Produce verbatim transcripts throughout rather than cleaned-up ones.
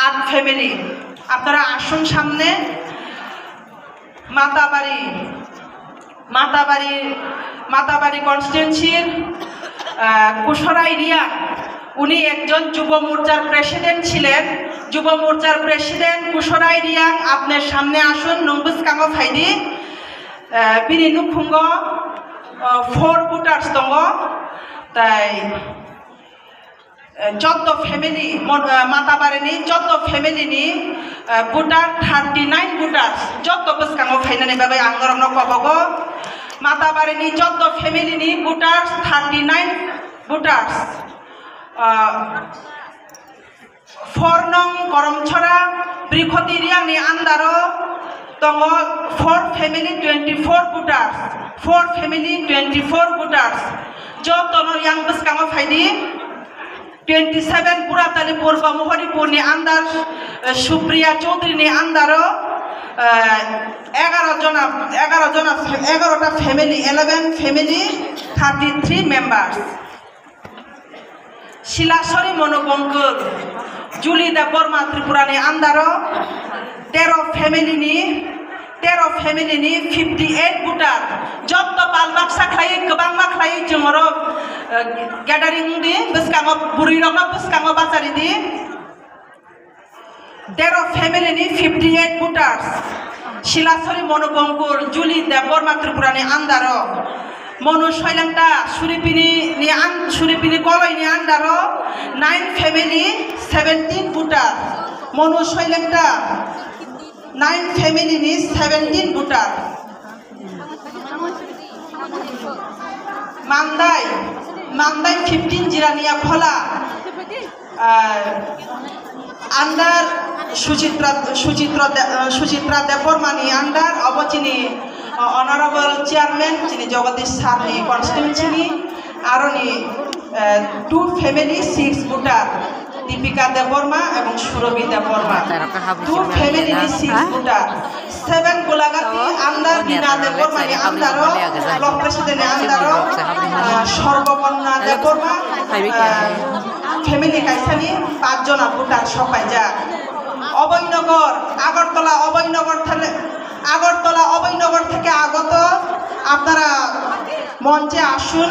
আট ফ্যামিলি, আপনারা আসুন সামনে। মাতাবাড়ি, মাতাবাড়ি, মাতাবাড়ি কনস্টিটিউয়েন্সির, আহ, কুশরাই রিয়াং, উনি একজন যুব মোর্চার প্রেসিডেন্ট ছিলেন। যুব মোর্চার প্রেসিডেন্ট কুশরাই রিয়াং, আপনার সামনে আসুন, nung bwskango phaidi। আহ, bini nukhungo, আহ, four ভোটার্স tongo, তাই Eh, jotto family, mon-, eh, Matabarini jotto family ni, eh, voter thirty nine voters, jotto bwskango phainani bagwi ang norokno kobogo. Matabarini jotto family ni voters thirty nine voters. Ah, four nong Koromchora, Brikhoti Riang ni under o tongo four family twenty four voters, four family twenty four voters. Jotto no yang bwskango phaidi. Twenty seven Puratali Purba Mohoripur ni under, eh, Supriya Chaudhary ni under o, eh, egaro jona, egaro jona, egaro ta family, eleven family, thirty three members. Silasori Monobongkul, Julie Debbarma Tripura ni under o, tero family ni, tero family ni fifty eight voter, jotto pal baksa khlaiwi, kwbangma khlaiwi chwng oro, eh, gathering wng di, bwskango bwrwi rokno bwskango bachari di. Tero family ni fifty eight voters, Silasori Monobongkul, Julie Debbarma Tripura ni under o, Monu Soilengta, Suripini ni an-, Suripini Koloi ni under o, nine family, seventeen voter, Monu Soilengta, nine family ni seventeen voter. Mandai, Mandai fifteen Jirania Khola, ah, under Suchitra, Suchitra De-, ah, Suchitra Debbarma ni under obo chini, ah, Honorable Chairman chini Jagadish Sir ni constituency ni aroni, ah, two family six voter. Deepika Debbarma ebong Surabhi Debbarma. Two family ni six voter. Seven Golagati under Dina Debbarma ni under o, block president ni under o, ah, Sarvakanya Debbarma, ah, family kaisa ni pach jona voter sok paijak. Abhainagar, Agartala Abhainagar thale, Agartala Abhainagar theke agoto, apnara মঞ্চে আসুন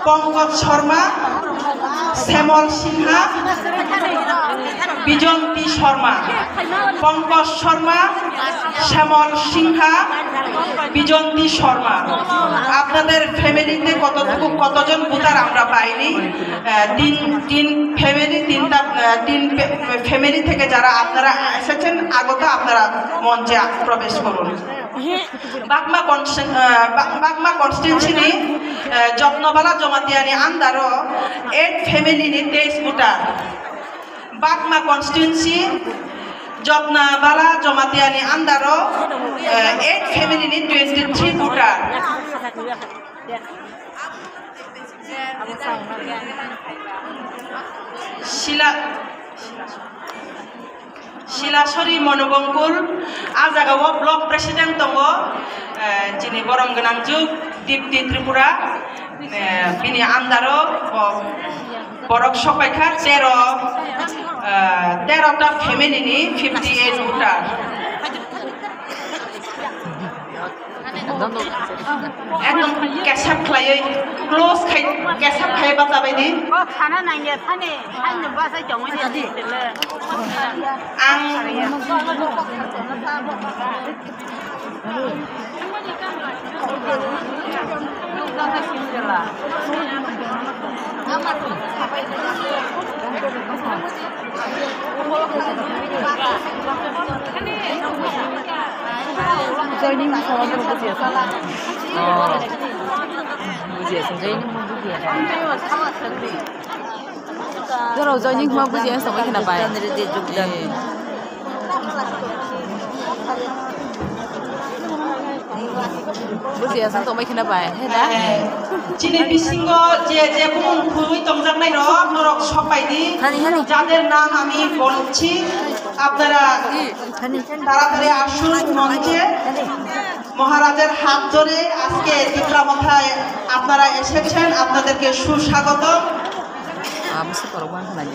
পঙ্কজ শর্মা, শ্যামল সিংহ, বিজন্তী শর্মা। পঙ্কজ শর্মা, শ্যামল সিংহ, বিজন্তী শর্মা। আপনাদের ফ্যামিলিতে কতটুকু, কতজন ভোটার আমরা পাইনি? আহ, তিন, তিন ফ্যামিলি, তিনটা, আহ, তিন ফ্যা-, ফ্যামিলি থেকে যারা আপনারা এসেছেন, আগত আপনারা মঞ্চে আ-, প্রবেশ করুন। Bagma consti-, eh, Ba-, Bagma constituency ni, eh, Jotnabala Jamatia ni under o eight family ni teis voter. Bagma constituency Jotnabala Jamatia ni under o, eh, eight family ni twenty three voter. Sila, Silasori Monobongkul, a jaga o block president tongo, eh, chini borom gwnang juk Dipti Tripura, eh, bini under o bo-, borok sok paikha tero, eh, tero ta family ni fifty eight voter. Ekdom kesep khlaiwi, close khai, kesep khai bachabai di. O khana nangya thani, haino bachai tongwi di. Ang Joining bujiya sa. Oh. Bujiya sa. Joining bujiya sa. Jora joining ma bujiya sa, mai khna pai. Bujiya sa, tongbai khna pai, he da? Chini bisingo je, je bumung khului tongjaknai rok, norok sok pai di. Hani, hani. যাদের নাম আমি বলছি, আপনারা তাড়াতাড়ি আসুন মঞ্চে। মহারাজের হাত ধরে আজকে তিপ্রা মথায় আপনারা এসেছেন, আপনাদেরকে সুস্বাগতম। Amo se korokma khna di.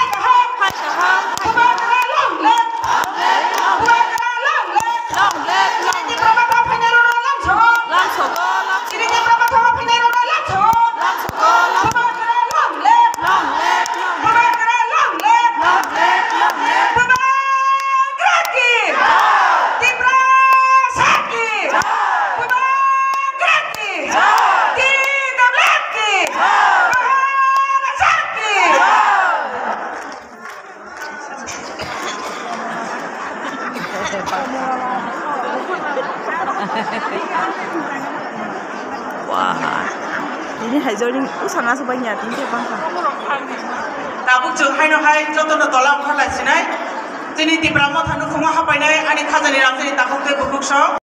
Phai kaham. Phai kaham. Bubagra long live. Long live, long live. Bubagra long live. Long live, long live. Tipra Motha phainai rokno lamsogo. Lamsogo, lamsogo. Chini Tipra Motha phainai rokno lamsogo. Lamsogo, lamsogo. Bubagra long live. Long live, long live. Bubagra long live. Long live, long live. Bubagra ki. Jai. Tiprasa ki. Jai. Bubagra ki. Jai. T W F ki. Jai. Maharaja ki. Jai. Wah. Ini hai joining usang asuk banya tini ke bangkha. Tabuk chwng haino hai jotono tola wngkha lai sinai. Tini Tipra Motha nukhungo hapainai ani khajani ramjani takhuk tei bukhuk sok.